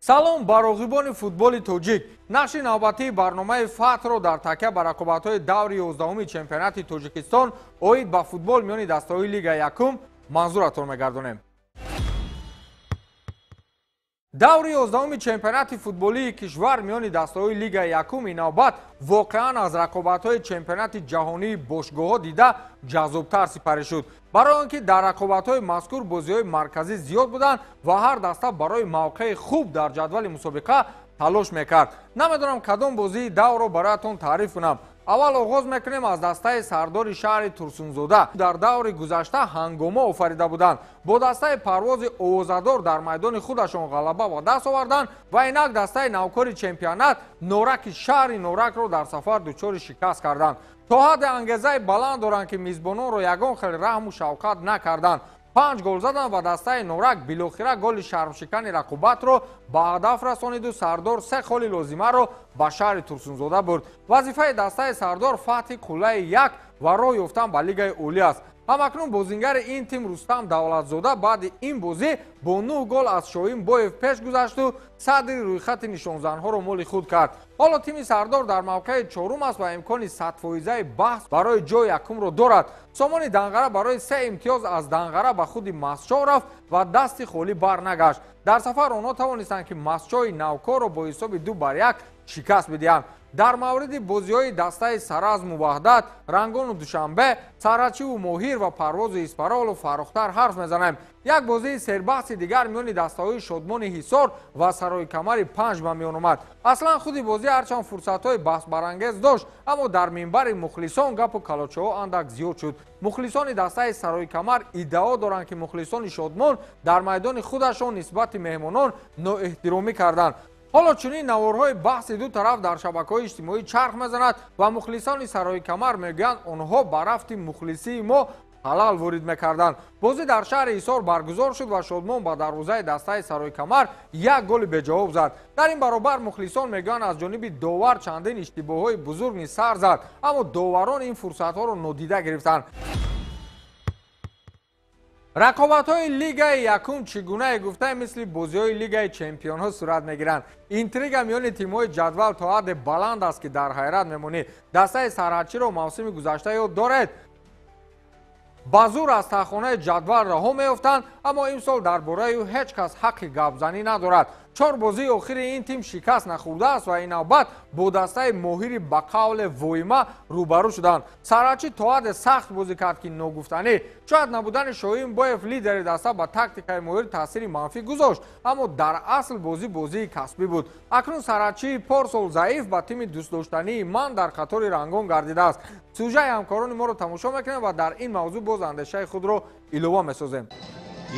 Салом ба роғибони футболи тоҷик. Нашри навбатии барномаи Фатҳро дар такя ба рақобатҳои даври 11-уми чемпионати Тоҷикистон оид ба футбол миёни дастаҳои Лигаи якум манзуратон мегардонем. Даври 11-уми чемпионати футболии кишвар миёни дастаҳои Лигаи якум ин навбат воқеан аз рақобатҳои чемпионати ҷаҳонии бошгоҳҳо дида ҷаззобтар сипарӣ шуд. Барои он ки дар рақобатҳои мазкур бозиҳои марказӣ зиёд буданд ва ҳар даста барои мавқеи хуб дар ҷадвали мусобиқа талош мекард. Намедонам кадом бозии даврро бароятон таъриф кунам. Аввал оғоз мекунем аз дастаи сардори шаҳри Турсунзода. Дар даври гузашта ҳангома офарида буданд. Бо дастаи парвози овозадор дар майдони худашон ғалаба ба даст оварданд ва инак дастаи навкори чемпионат Нораки шаҳри Норакро дар сафар дучори шикаст карданд. То ҳадде ангезаи баланд доранд, ки мизбононро ягон хел раҳму шавқат накарданд. 5 гол заданд ва дастаи Норак билохира голи шармшикани рақобатро ба ҳадаф расониду сардор 3 холи лозимаро ба шаҳри Турсунзода бурд. Вазифаи дастаи сардор фатҳи қуллаи 1 ва роҳ ёфтан ба Лигаи олӣ аст. Ҳамакнун бозингари ин тим Рустам Давлатзода баъди ин бозӣ бо 9 гол аз Шоҳин Боев пеш гузашту садри рӯйхати нишонзанҳоро моли худ кард. Ҳоло тими сардор дар мавқеи 4-ум аст ва имкони 100% баҳс барои ҷои якумро дорад. Сомони Данғара барои 3 имтиёз аз Данғара ба худи Масчоҳ рафт ва дасти холӣ бар нагашт. Дар сафар онҳо тавонистанд, ки Масчоҳи навкорро бо ҳисоби 2-1 шикаст бидиҳанд. Дар мавриди бозиҳои дастаи Саразму Ваҳдат, Рангону Душанбе, Сарачиву Моҳир ва Парвозу Испаролу фаррухтар ҳарф мезанем. Як бозии сербаҳси дигар миёни дастаҳои Шодмони Ҳисор ва Сарои Камари 5 ба миён омад. Аслан худи бозӣ ҳарчанд фурсатҳои баҳсбарангез дошт, аммо дар минбари мухлисон гапу калочаҳо андак зиёд шуд. Мухлисони дастаи Сарои Камар иддао доранд, ки мухлисони Шодмон дар майдони худашон нисбати меҳмонон ноэҳтиромӣ карданд. Ҳоло чунин наворҳои баҳси ду тараф дар шабакаҳои иҷтимоӣ чарх мезанад ва мухлисони Сарои Камар мегӯянд, онҳо ба рафти мухлисии мо ҳалал ворид мекарданд. Бозӣ дар шаҳри Ҳисор баргузор шуд ва Шодмон ба дарвозаи дастаи Сарои Камар 1 голи беҷавоб зад. Дар ин баробар мухлисон мегӯянд, аз ҷониби довар чандин иштибоҳҳои бузург низ сар зад, аммо доварон ин фурсатҳоро нодида гирифтанд. Рақобатҳои Лигаи якум чӣ гунае гуфтае мисли бозиҳои Лигаи чемпионҳо сурат мегиранд. Интрига миёни тимҳои ҷадвал то ҳадде баланд аст, ки дар ҳайрат мемонӣ. Дастаи Сарҳадчиро мавсими гузашта ёд доред. Ба зур аз таҳхонаи ҷадвал раҳо меёфтанд, аммо имсол дар бораи ӯ ҳеҷ кас ҳаққи гапзанӣ надорад. 4 бозии охири ин тим шикаст нахӯрдааст ва ин навбат бо дастаи Моҳири ба қавле воима рӯбарӯ шуданд. Сарачи то ҳадде сахт бозӣ кард, ки ногуфтанӣ. Шояд набудани Шоҳин Боев лидери даста ба тактикаи Моҳир таъсири манфӣ гузошт, аммо дар асл бозӣ бозии касбӣ буд. Акнун Сарачии порсол заиф ба тими дӯстдоштании ман дар қатори рангон гардидааст. Сюжаи ҳамкорони моро тамошо мекунем ва дар ин мавзӯъ боз андешаи худро илова месозем.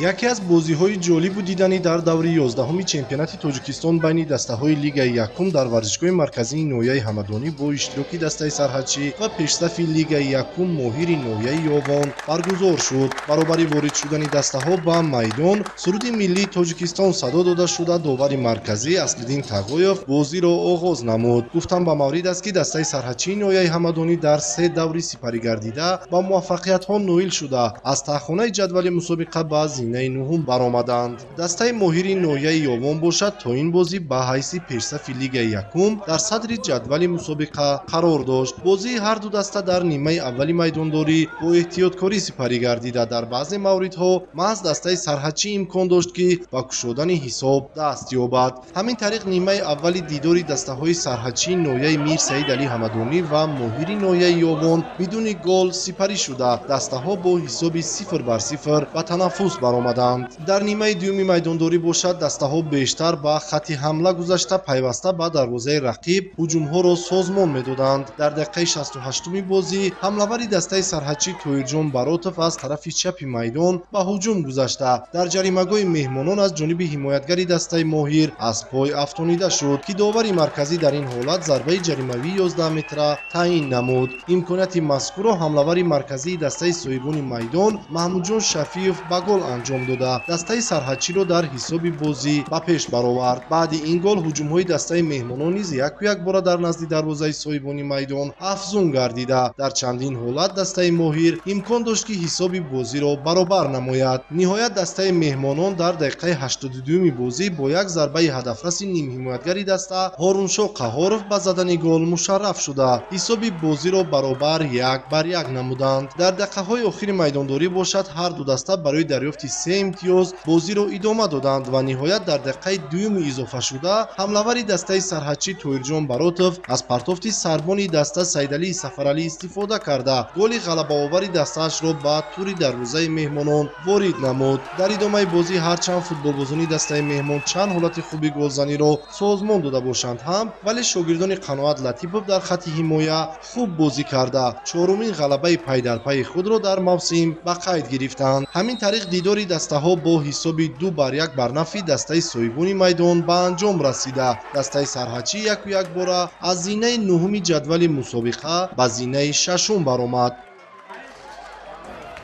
Яке аз бозиҳои ҷолибу диданӣ дар даври 11-уми чемпионати Тоҷикистон байни дастаҳои Лигаи якум дар варзишгоҳи марказии ноҳияи Ҳамадонӣ бо иштироки дастаи Сарҳадчӣ ва пешсафи Лигаи якум Моҳири ноҳияи Ёвон баргузор шуд. Баробари ворид шудани дастаҳо ба майдон суруди миллии Тоҷикистон садо дода шуда, довари марказӣ Аслиддин Тағоев бозиро оғоз намуд. Гуфтан ба маврид аст, ки дастаи Сарҳадчии ноҳияи Ҳамадонӣ дар 3 даври сипаригардида ба муваффақиятҳо ноил шуда, аз таҳхонаи ҷадвали мусобиқа ба зинаи 9-ум баромаданд. Дастаи Моҳири ноҳияи Ёвон бошад, то ин бозӣ ба ҳайси пешсафи Лигаи якум дар садри ҷадвали мусобиқа қарор дошт. Бозии ҳар ду даста дар нимаи аввали майдондорӣ бо эҳтиёткорӣ сипарӣ гардида, дар баъзе мавридҳо маҳз дастаи Сарҳадчӣ имкон дошт, ки ба кушодани ҳисоб даст ёбад. Ҳамин тариқ нимаи аввали дидори дастаҳои Сарҳадчии ноҳияи Мир Саид Алӣ Ҳамадонӣ ва Моҳири ноҳияи Ёвон бидуни гол сипарӣ шуда, дастаҳо бо ҳисоби 0-0 ба танаффус баромаданд. Дар нимаи дуюми майдондорӣ бошад, дастаҳо бештар ба хатти ҳамла гузашта, пайваста ба дарвозаи рақиб ҳуҷумҳоро созмон медоданд. Дар дақиқаи 68-уми бозӣ ҳамлавари дастаи Сарҳадчӣ Тоирҷон Баротов аз тарафи чапи майдон ба ҳуҷум гузашта, дар ҷаримагоҳи меҳмонон аз ҷониби ҳимоятгари дастаи Моҳир аз пой афтонида шуд, ки довари марказӣ дар ин ҳолат зарбаи ҷаримавии 11 метра таъин намуд. Имконияти мазкурро ҳамлавари марказии дастаи соҳибони майдон Маҳмудҷон Шафиев ба гол анҷом дода, дастаи сарҳадчиро дар ҳисоби бозӣ ба пеш баровард. Баъди ин гол ҳуҷумҳои дастаи меҳмонон низ яку якбора дар назди дарвозаи соҳибони майдон афзун гардида, дар чандин ҳолат дастаи моҳир имкон дошт, ки ҳисоби бозиро баробар намояд. Ниҳоят дастаи меҳмонон дар дақиқаи 82-юми бозӣ бо як зарбаи ҳадафраси нимҳимоятгари даста Ҳоруншоҳ Қаҳоров ба задани гол мушарраф шуда, ҳисоби бозиро баробар 1-1 намуданд. Дар дақиқаҳои охири майдондорӣ бошад, ҳар ду даста барои дарёфти се имтиёз бозиро идома доданд ва ниҳоят дар дақиқаи дуюми изофашуда ҳамлавари дастаи сарҳадчӣ Тоирҷон Баротов аз партофти сарбони даста Сайдалии Сафаралӣ истифода карда, голи ғалабаовари дастаашро ба тури дарвозаи меҳмонон ворид намуд. Дар идомаи бозӣ ҳарчанд футболбозони дастаи меҳмон чанд ҳолати хуби голзаниро созмон дода бошанд ҳам, вале шогирдони Қаноат Латипов дар хатти ҳимоя хуб бозӣ карда, чорумин ғалабаи пайдарпайи худро дар мавсим ба қайд гирифтанд. Ҳамин тариқ дидори дастаҳо бо ҳисоби 2-1 бар нафъи дастаи соҳибони майдон ба анҷом расида, дастаи сарҳадчӣ яку якбора аз зинаи нуҳуми ҷадвали мусобиқа ба зинаи шашум баромад.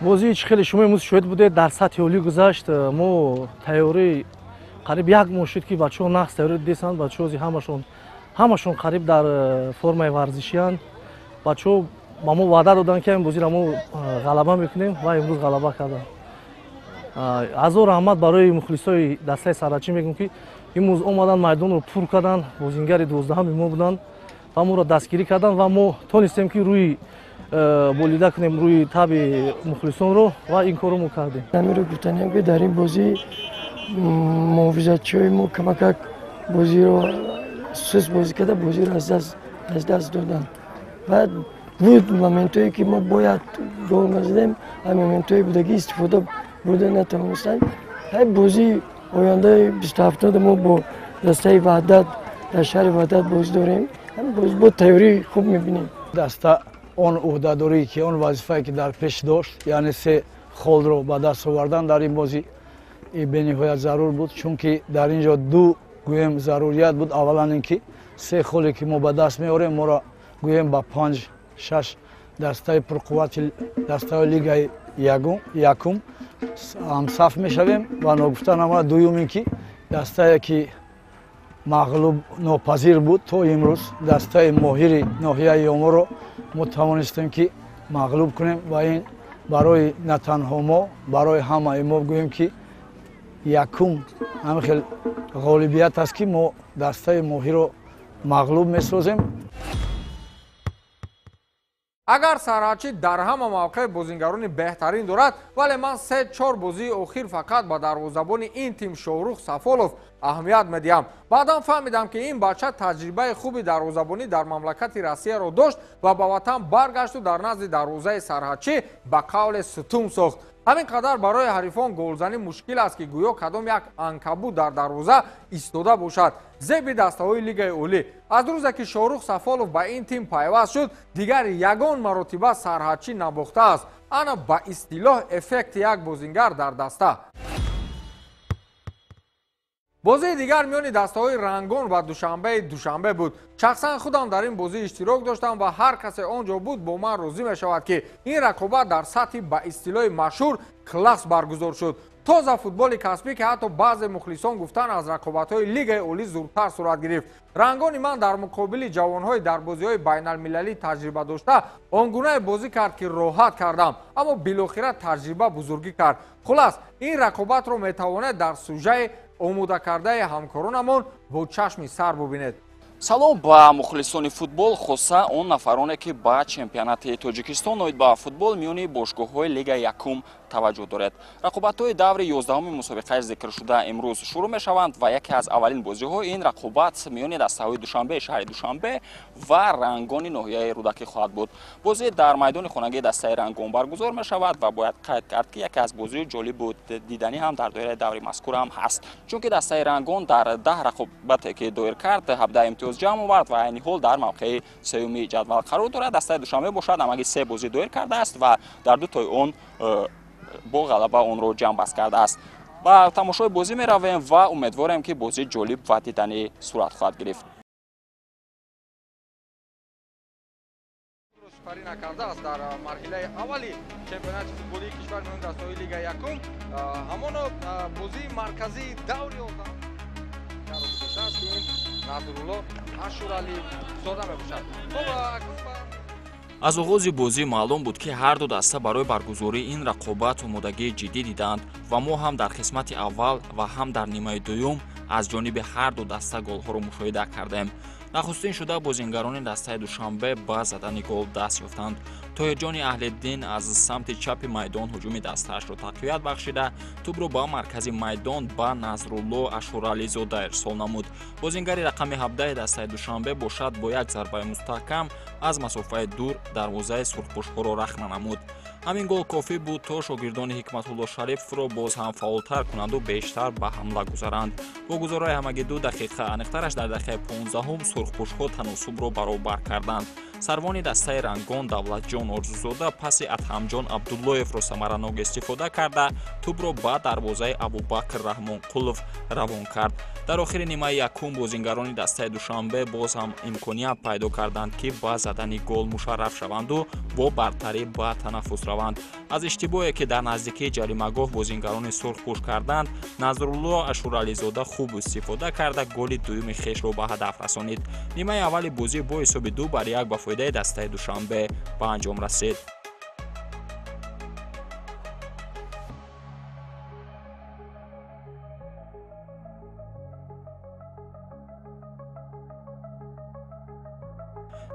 Бозии чӣ хеле шумо имрӯз шоҳид будед, дар сатҳи олӣ гузашт. Мо тайёрӣ қариб як моҳ шуд, ки бачаҳо нақс тайёрӣ диданд. Бачаҳо ҳамашон қариб дар формаи варзишиянд. Бачаҳо ба мо ваъда доданд, ки ин бозиро мо ғалаба мекунем ва имрӯз ғалаба карданд. Ҳазор раҳмат барои мухлисои дастаи сарҳадчӣ мегӯм, ки имрӯз омаданд, майдонро пур карданд, бозингари 12-ҳами мо буданд ва моро дастгирӣ карданд ва мо тонистем, ки рӯи болида кунем рӯи таби мухлисонро ва ин корро мо кардем. Амиро гуфтаниям, ки дар ин бозӣ муҳофизатчиҳои мо камакак бозиро суст бозӣ карда, бозиро аз даст доданд. Баъд буд моментҳое, ки мо бояд гол мезадем, ҳам моментҳои будагӣ истифода бурда натавонистанд. Ҳай, бозии ояндаи 27 мо бо дастаи Ваҳдат дар шаҳри Ваҳдат бозӣ дорем. Боз бо тайёрии хуб мебинем. Даста он ӯҳдадорие ки, он вазифае ки дар пеш дошт, яъне се холро ба даст овардан дар ин бозӣ бениҳоят зарур буд, чунки дар ин ҷо ду гӯем зарурият буд. Аввалан ин ки се холе ки мо ба даст меорем, моро гӯем ба панҷ шаш дастаи пурқуввати дастаи лигаи якум ҳамсаф мешавем ва ногуфта намонад, дуюм ин ки дастае ки мағлуб нопазир буд то имрӯз, дастаи моҳири ноҳияи Ёморо мо тавонистем, ки мағлуб кунем ва ин барои на танҳо мо, барои ҳамаи мо гӯем ки якум ҳамин хел ғолибият аст, ки мо дастаи моҳиро мағлуб месозем. Агар сарҳадчӣ дар ҳама мавқеъ бозингарони беҳтарин дорад, вале ман се-чор бозии охир фақат ба дарвозабони ин тим Шоҳрух Сафолов аҳамият медиҳам. Баъдан фаҳмидам, ки ин бача таҷрибаи хуби дарвозабонӣ дар мамлакати Россияро дошт ва ба ватан баргашту дар назди дарвозаи сарҳадчӣ ба қавле сутун сохт. Ҳамин қадар барои ҳарифон голзанӣ мушкил аст, ки гӯё кадом як анкабут дар дарвоза истода бошад. Зеби дастаҳои лигаи олӣ. Аз рӯзе ки Шоҳрух Сафолов ба ин тим пайваст шуд, дигар ягон маротиба сарҳадчӣ набохтааст. Ана ба истилоҳ эффекти як бозингар дар даста. Бозии дигар миёни дастаҳои Рангон ва Душанбеи Душанбе буд. Шахсан худам дар ин бозӣ иштирок доштам ва ҳар касе он ҷо буд, бо ман розӣ мешавад, ки ин рақобат дар сатҳи ба истилоҳи машҳур класс баргузор шуд. Тоза футболи касбӣ, ки ҳатто баъзе мухлисон гуфтан, аз рақобатҳои лигаи олӣ зудтар сурат гирифт. Рангони ман дар муқобили ҷавонҳои дар бозиҳои байналмилалӣ таҷриба дошта он гунае бозӣ кард, ки роҳат кардам, аммо билохира таҷриба бузургӣ кард. Хулас, ин рақобатро метавонед дар сужаи омодакардаи ҳамкоронамон бо чашми сар бубинед. Салом ба мухлисони футбол, хоса он нафароне, ки ба чемпионати Тоҷикистон оид ба футбол миёни бошгоҳҳои лигаи якум таваҷҷӯҳ доред. Рақобатҳои даври 11-уми мусобиқаи зикршуда имрӯз шурӯъ мешаванд ва яке аз аввалин бозиҳо ин рақобат миёни дастаҳои Душанбе, шаҳри Душанбе ва Рангони ноҳияи Рӯдакӣ хоҳад буд. Бозӣ дар майдони хонагии дастаи Рангон баргузор мешавад ва бояд қайд кард, ки яке аз бозиҳои ҷолибу диданӣ ҳам дар доираи даври мазкур ҳам ҳаст, чунки дастаи Рангон дар 10 рақобате ки доир кард, 17 имтиёз ҷамъ овард ва айни ҳол дар мавқеи сеюми ҷадвал қарор дорад. Дастаи Душанбе бошад, ҳамагӣ се бозӣ доир кардааст ва дар дутои он бо ғалаба онро ҷамъбаст кардааст. Ба тамошои бозӣ меравем ва умедворем, ки бозӣ ҷолиб ва диданӣ сурат хоҳад гирифт. Сипарӣ накардааст дар марҳилаи аввали чемпионати футболии кишвар миёни дастаҳои Лигаи якум. Ҳамоно бозии марказии даври 11 гузоштааст, ки ин Назрулло Ашурализода мебошад. Хуб, аз оғози бозӣ маълум буд, ки ҳар ду даста барои баргузории ин рақобат омодагии ҷиддӣ диданд ва мо ҳам дар қисмати аввал ва ҳам дар нимаи дуюм аз ҷониби ҳар ду даста голҳоро мушоҳида кардем. Нахустин шуда бозингарони дастаи Душанбе ба задани гол даст ёфтанд. Тоҳирҷони Аҳлиддин аз самти чапи майдон ҳуҷуми дастаашро тақвият бахшида, тӯбро ба маркази майдон ба Назрулло Ашурализода ирсол намуд. Бозингари рақами 17 дастаи Душанбе бошад, бо як зарбаи мустаҳкам аз масофаи дур дарвозаи сурхпӯшҳоро рахна намуд. Ҳамин гол кофӣ буд, то шогирдони Ҳикматулло Шариповро боз ҳам фаъолтар кунанду бештар ба ҳамла гузаранд. Бо гузораи ҳамагӣ 2 дақиқа, аниқтараш дар дақиқаи 15-ум, сурхпӯшҳо таносубро баробар карданд. Сарвони дастаи Рангон Давлатҷон Орзузода паси Адҳамҷон Абдуллоевро самаранок истифода карда, тӯбро ба дарвозаи Абубакр Раҳмонқулов равон кард. Дар охири нимаи якум бозингарони дастаи Душанбе боз ҳам имконият пайдо карданд, ки ба задани гол мушарраф шаванду бо бартарӣ ба танаффус раванд. Аз иштибоҳе, ки дар наздикии ҷаримагоҳ бозингарони сурхпӯш карданд, Назрулло Ашурализода хуб истифода карда, голи дуюми хешро ба ҳадаф расонид. Нимаи аввали бозӣ бо ҳисоби 2 бар 1 ба фоидаи дастаи Душанбе ба анҷом расид.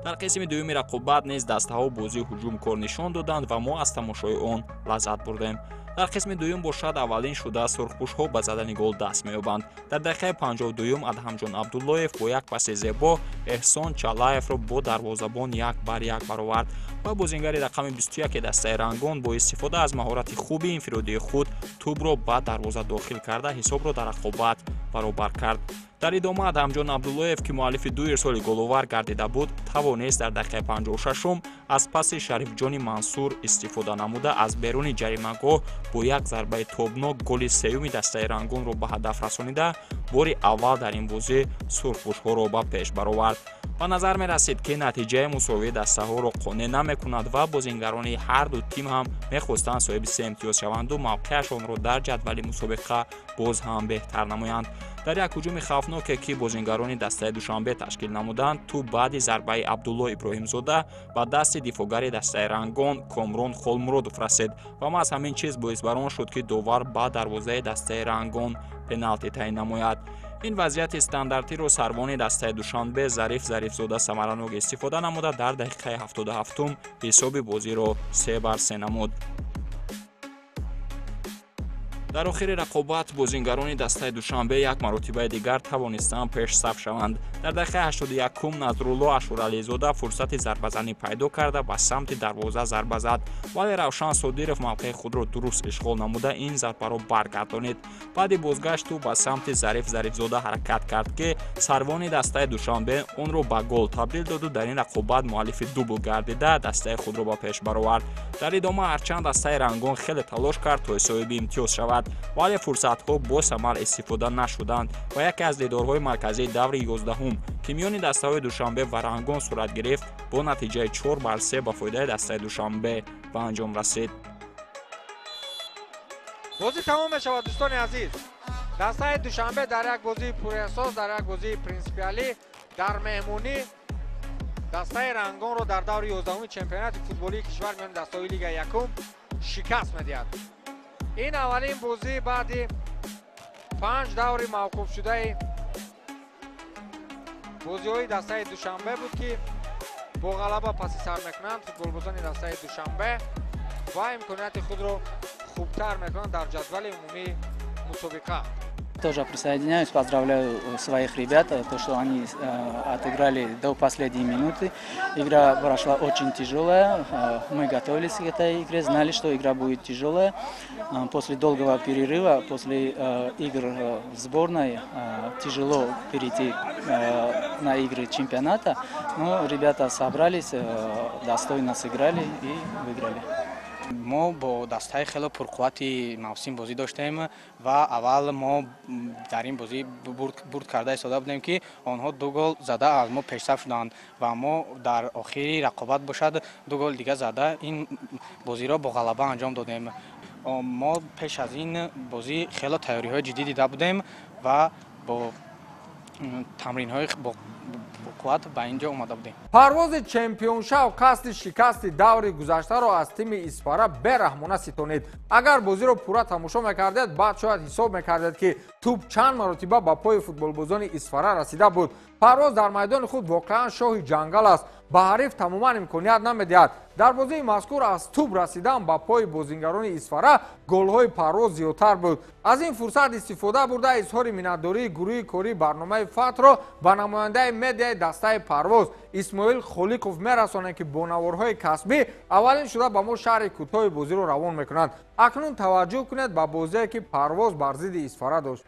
Дар қисми дуюми рақобат низ дастаҳо бозии ҳуҷумкор нишон доданд ва мо аз тамошои он лаззат бурдем. Дар қисми дуюм бошад, аввалин шуда сурхпӯшҳо ба задани гол даст меёбанд. Дар дақиқаи 52-юм Адҳамҷон Абдуллоев бо як паси зебо Эҳсон Чалаевро бо дарвозабон 1 бар 1 баровард ва бозингари рақами 21 дастаи Рангон бо истифода аз маҳорати хуби инфиродии худ тӯбро ба дарвоза дохил карда, ҳисобро дар рақобат баробар кард. Дар идома Адҳамҷон Абдуллоев, ки муаллифи ду ирсоли головар гардида буд, тавонист дар дақиқаи 56-ум аз паси Шарифҷони Мансур истифода намуда, аз беруни ҷаримагоҳ бо як зарбаи тобнок голи сеюми дастаи Рангонро ба ҳадаф расонида, бори аввал дар ин бозӣ сурхпӯшҳоро ба пеш баровард. Ба назар мерасид, ки натиҷаи мусовии дастаҳоро қонеъ намекунад ва бозингарони ҳар ду тим ҳам мехостанд соҳиби се имтиёз шаванду мавқеашонро дар ҷадвали мусобиқа боз ҳам беҳтар намоянд. Дар як ҳуҷуми хавфноке, ки бозингарони дастаи Душанбе ташкил намуданд, тӯб баъди зарбаи Абдулло Иброҳимзода ба дасти дифоъгари дастаи Рангон Комрон Холмуродов расид ва маҳз ҳамин чиз боис бар он шуд, ки довар ба дарвозаи дастаи Рангон пеналти таъин намояд. Ин вазъияти стандартиро сарвони дастаи Душанбе Зариф Зарифзода самаранок истифода намуда, дар дақиқаи 77-ум ҳисоби бозиро 3 бар 3 намуд. Дар охири рақобат бозингарони дастаи Душанбе як маротибаи дигар тавонистанд пешсаф шаванд. Дар дақиқаи 81-ум Назрулло Ашурализода фурсати зарбазанӣ пайдо карда, ба самти дарвоза зарба зад, вале Равшан Содиров мавқеи худро дуруст ишғол намуда, ин зарбаро баргардонид. Баъди бозгашт ӯ ба самти Зариф Зарифзода ҳаракат кард, ки сарвони дастаи Душанбе онро ба гол табдил доду дар ин рақобат муаллифи дубл гардида, дастаи худро ба пеш баровард. Дар идома ҳарчанд дастаи Рангон хеле талош кард, то соҳиби имтиёз шавад, вале фурсатҳо бо самар истифода нашуданд ва яке аз дидорҳои марказии даври 11-ум, ки миёни дастаҳои Душанбе ва Рангон сурат гирифт, бо натиҷаи 4 бар 3 ба фоидаи дастаи Душанбе ба анҷом расид. Бозӣ тамом мешавад, дӯстони азиз. Дастаи Душанбе дар як бозии пурэҳсос, дар як бозии принсипиалӣ, дар меҳмонӣ дастаи Рангонро дар даври 11-уми чемпионати футболии кишвар миёни дастаҳои Лигаи якум шикаст медиҳад. Ин аввалин бозӣ баъди панҷ даври мавқуфшудаи бозиҳои дастаи Душанбе буд, ки бо ғалаба паси сар мекунанд футболбозони дастаи Душанбе ва имконияти худро хубтар мекунанд дар ҷадвали умумии мусобиқа. Тоже присоединяюсь, поздравляю своих ребят, то, что они отыграли до последней минуты. Игра прошла очень тяжелая, мы готовились к этой игре, знали, что игра будет тяжелая. После долгого перерыва, после игр в сборной, тяжело перейти на игры чемпионата, но ребята собрались, достойно сыграли и выиграли. Мо бо дастаи хеле пурқуввати мавсим бозӣ доштем ва аввал мо дар ин бозӣ бурд карда истода будем, ки онҳо 2 гол зада аз мо пешсаф шуданд ва мо дар охири рақобат бошад 2 гол дига зада ин бозиро бо ғалаба анҷом додем. Мо пеш аз ин бозӣ хеле тайёриҳои ҷиддӣ дида будем ва бо тамринҳои бо қувват ба ин ҷо омада будем. Парвози чемпионшав қасди шикасти даври гузаштаро аз тими Исфара бераҳмона ситонид. Агар бозиро пурра тамошо мекардед, баъд шояд ҳисоб мекардед, ки тӯб чанд маротиба ба пои футболбозони Исфара расида буд. Парвоз дар майдони худ воқеан шоҳи ҷангал аст, ба ҳариф тамоман имконият намедиҳад. Дар бозии мазкур аз тӯб расидан ба пои бозингарони Исфара голҳои парвоз зиёдтар буд. Аз ин фурсат истифода бурда изҳори миннатдории гурӯҳи кории барномаи Фатҳро ба намояндаи медиаи дастаи Парвоз Исмоил Холиқов мерасонем, ки бо наворҳои касбӣ аввалин шуда ба мо шаҳри кӯтоҳи бозиро равон мекунанд. Акнун таваҷҷӯҳ кунед ба бозие, ки Парвоз бар зидди Исфара дошт.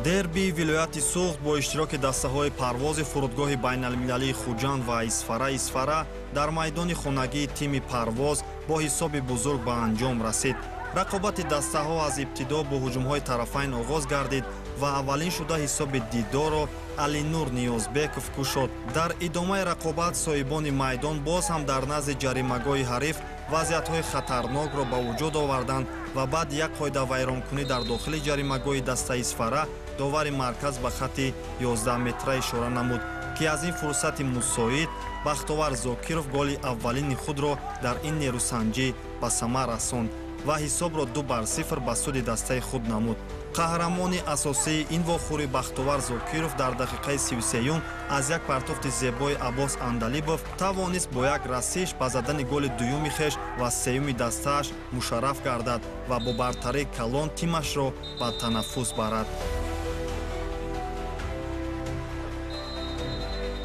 Дерби вилояти Суғд бо иштироки дастаҳои парвози фурудгоҳи байналмилалии Хуҷанд ва Исфара дар майдони хонагии тими Парвоз бо ҳисоби бузург ба анҷом расид. Рақобати дастаҳо аз ибтидо бо ҳуҷумҳои тарафайн оғоз гардид ва аввалин шуда ҳисоби дидорро Алинур Ниёзбеков кушод. Дар идомаи рақобат соҳибони майдон боз ҳам дар назди ҷаримагоҳи ҳариф вазъиятҳои хатарнокро ба вуҷуд оварданд ва баъд як қоидавайронкунӣ дар дохили ҷаримагоҳи дастаи Исфара довари марказ ба хатти 11 метра ишора намуд, ки аз ин фурсати мусоид Бахтовар Зокиров голи аввалини худро дар ин нерӯсанҷӣ ба самар расонд ва ҳисобро 2-0 ба суди дастаи худ намуд. Қаҳрамони асосии ин вохӯрӣ Бахтовар Зокиров дар дақиқаи 33 аз як партофти зебои Аббос Андалибов тавонист бо як расиш ба задани голи дуюми хеш ва сеюми дастааш мушарраф гардад ва бо бартарии калон тимашро ба танаффус барад.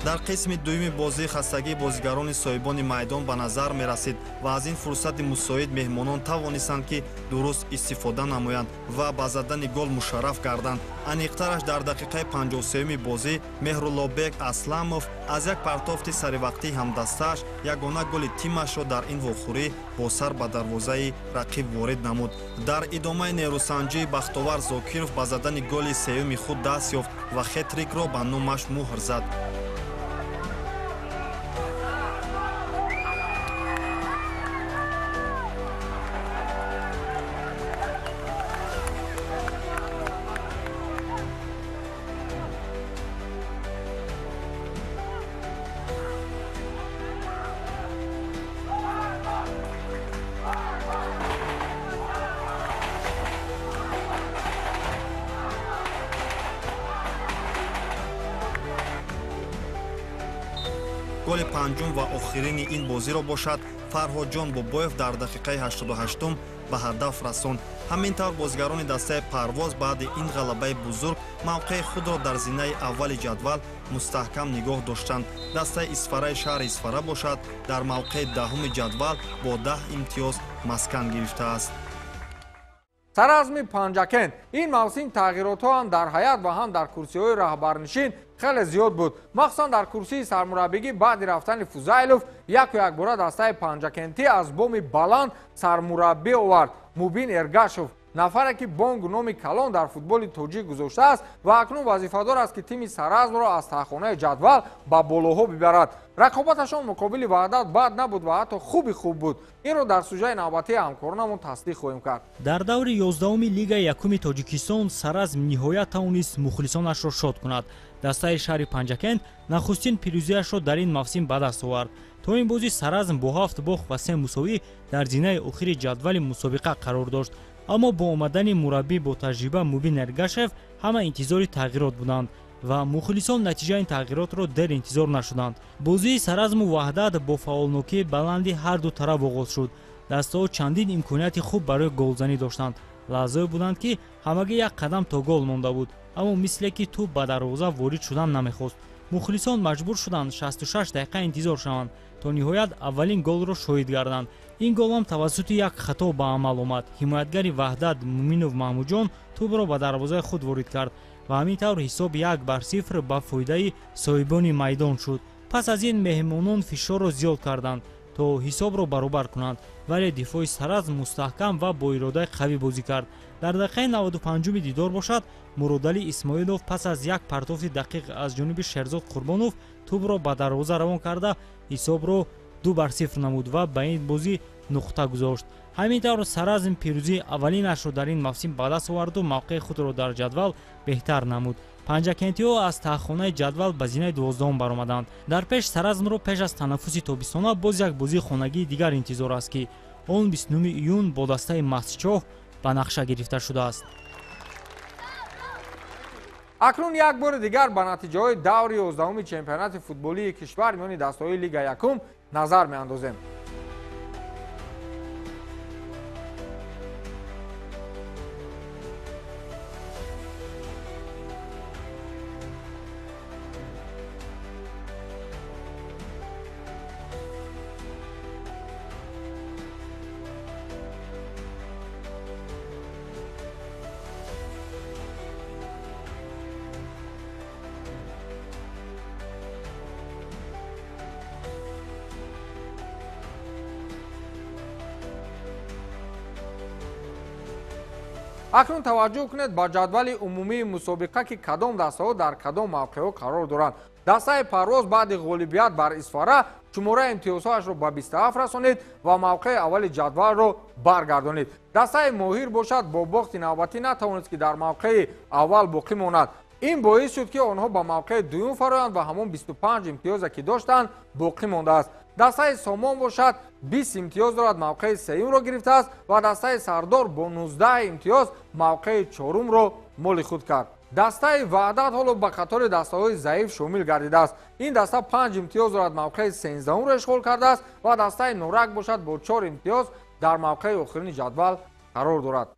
Дар қисми дуюми бозӣ хастагии бозигарони соҳибони майдон ба назар мерасид ва аз ин фурсати мусоид меҳмонон тавонистанд, ки дуруст истифода намоянд ва ба задани гол мушарраф гарданд. Аниқтараш дар дақиқаи 53-юми бозӣ Меҳруллобек Асламов аз як партофти саривақтии ҳамдастааш ягона голи тимашро дар ин вохӯрӣ бо сар ба дарвозаи рақиб ворид намуд. Дар идомаи нерӯсанҷӣ Бахтовар Зокиров ба задани голи сеюми худ даст ёфт ва хетрикро ба номаш муҳр зад. Голи панҷум ва охирини ин бозиро бошад Фарҳодҷон Бобоев дар дақиқаи 88 ба ҳадаф расонд. Ҳамин тавр бозигарони дастаи Парвоз баъди ин ғалабаи бузург мавқеи худро дар зинаи аввали ҷадвал мустаҳкам нигоҳ доштанд. Дастаи Исфараи шаҳри Исфара бошад дар мавқеи 10-уми ҷадвал бо 10 имтиёз маскан гирифтааст. Саразми Панҷакент ин мавсим тағйиротҳо ҳам дар ҳаят ва ҳам дар курсиҳои раҳбарнишин хеле зиёд буд. Махсусан дар курсии сармураббигӣ баъди рафтани Фузайлов яку якбора дастаи Панҷакентӣ аз боми баланд сармураббӣ овард. Мубин Эргашов, нафаре ки бонгу номи калон дар футболи тоҷик гузоштааст ва акнун вазифадор аст, ки тими Саразмро аз таҳхонаи ҷадвал ба болоҳо бибарад. Рақобаташон муқобили Ваҳдат бад набуд ва ҳатто хуби хуб буд. Инро дар сужаи навбатии ҳамкоронамон тасдиқ хоҳем кард. Дар даври 11-уми Лигаи якуми Тоҷикистон Саразм ниҳоят тавонист мухлисонашро шод кунад. Дастаи шаҳри Панҷакент нахустин пирӯзиашро дар ин мавсим ба даст овард. То ин бозӣ Саразм бо 7 бохт ва 3 мусовӣ дар зинаи охири ҷадвали мусобиқа қарор дошт. Аммо бо омадани мураббӣ бо таҷриба Мубин Эргашев ҳама интизори тағйирот буданд. Ва мухлисон натиҷаи ин тағйиротро дер интизор нашуданд. Бозии Саразму Ваҳдат бо фаъолнокии баланди ҳар ду тараф оғоз шуд. Дастаҳо чандин имконияти хуб барои голзанӣ доштанд. Лаҳзае буданд, ки ҳамагӣ як қадам то гол монда буд, аммо мисле ки тӯб ба дарвоза ворид шудан намехост. Мухлисон маҷбур шуданд 66 дақиқа интизор шаванд, то ниҳоят аввалин голро шоҳид гарданд. Ин голам тавассути як хато ба амал омад. Ҳимоятгари Ваҳдат Муминов Маҳмудҷон тӯбро ба дарвозаи худ ворид кард ва ҳамин тавр ҳисоб 1-0 ба фоидаи соҳибони майдон шуд. Пас аз ин меҳмонон фишорро зиёд карданд, то ҳисобро баробар кунанд, вале дифои Саразм мустаҳкам ва бо иродаи қавӣ бозӣ кард. Дар дақиқаи 95-уми дидор бошад, Муродалӣ Исмоилов пас аз як партофти дақиқ аз ҷониби Шерзод Қурбонов тӯбро ба дарвоза равон карда, ҳисобро 2-0 намуд ва ба ин бозӣ нуқта гузошт. Ҳамин тавр Саразм пирӯзии аввалинашро дар ин мавсим ба даст оварду мавқеи худро дар ҷадвал беҳтар намуд. Панҷакентиҳо аз таҳхонаи ҷадвал ба зинаи 12-ум баромаданд. Дар пеш Саразмро пеш аз танаффуси тобистона боз як бозии хонагии дигар интизор аст, ки он 29 июн бо дастаи Мастчоҳ ба нақша гирифта шудааст. Акнун як бори дигар ба натиҷаҳои даври 11-уми чемпионати футболии кишвар миёни дастаҳои Лига якум назар меандозем. Акнун таваҷҷӯҳ кунед ба ҷадвали умумии мусобиқа, ки кадом дастаҳо дар кадом мавқеъҳо қарор доранд. Дастаи Парвоз баъди ғолибият бар Исфара шумораи имтиёзҳояшро ба 27 расонид ва мавқеи аввали ҷадвалро баргардонид. Дастаи Моҳир бошад, бо бохти навбатӣ натавонист, ки дар мавқеи аввал боқӣ монад. Ин боис шуд, ки онҳо ба мавқеи дуюм фароянд ва ҳамон 25 имтиёзе, ки доштанд, боқӣ мондааст. Дастаи Сомон бошад 20 имтиёз дорад, мавқеи сеюмро гирифтааст ва дастаи Сардор бо 19 имтиёз мавқеи чорумро моли худ кард. Дастаи Ваҳдат ҳоло ба қатори дастаҳои заиф шомил гардидааст. Ин даста 5 имтиёз дорад, мавқеи 13-умро ишғол кардааст ва дастаи Норак бошад бо 4 имтиёз дар мавқеи охирини ҷадвал қарор дорад.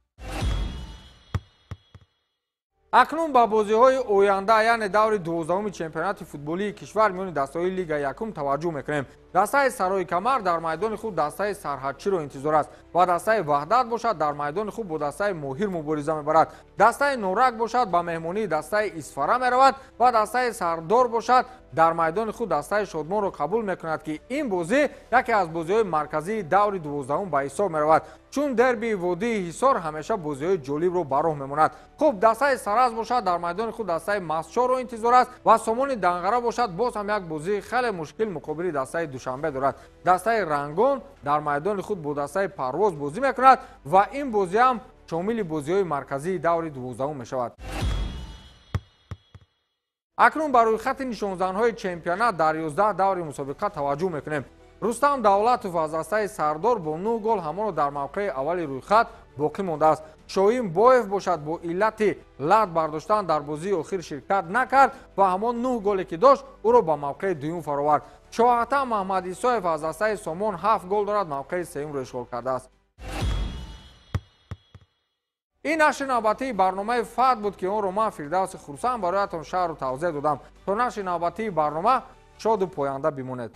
Акнун ба бозиҳои оянда, яъне даври 12-уми чемпионати футболии кишвар миёни дастаҳои Лига якум таваҷҷӯҳ мекунем. Дастаи Сарои Камар дар майдони худ дастаи Сарҳадчиро интизор аст ва дастаи Ваҳдат бошад дар майдони худ бо дастаи Моҳир мубориза мебарад. Дастаи Норак бошад ба меҳмонии дастаи Исфара меравад ва дастаи Сардор бошад дар майдони худ дастаи Шодмонро қабул мекунад, ки ин бозӣ яке аз бозиҳои марказии даври 12-ум ба ҳисоб меравад, чун дербии водии Ҳисор ҳамеша бозиҳои ҷолибро ба роҳ мемонад. Хуб, дастаи Саразм бошад дар майдони худ дастаи Мастчоҳро интизор аст ва Сомони Данғара бошад боз ҳам як бозии хеле мушкил муқобили дастаи Душанбе дорад. Дастаи Рангон дар майдони худ бо дастаи Парвоз бозӣ мекунад ва ин бозӣ ҳам шомили бозиҳои марказии даври 12-ум мешавад. Акнун ба рӯйхати нишонзанҳои чемпионат дар 11 даври мусобиқа таваҷҷӯҳ мекунем. Рустам Давлатов аз дастаи Сардор бо 9 гол ҳамонро дар мавқеи аввали рӯйхат боқӣ мондааст. Шоҳин Боев бошад бо иллати лат бардоштан дар бозии охир ширкат накард ва ҳамон 9 голе ки дошт, ӯро ба мавқеи дуюм фаровард. Шоҳатам Маҳмад Исоев аз дастаи Сомон 7 гол дорад, мавқеи сеюмро ишғол кардааст. Ин нашри навбатии барномаи Фат буд, ки онро ман Фирдавси Хурсанд бароятон шаҳру тавзеҳ додам. То нашри навбатии барнома шоду поянда бимонед.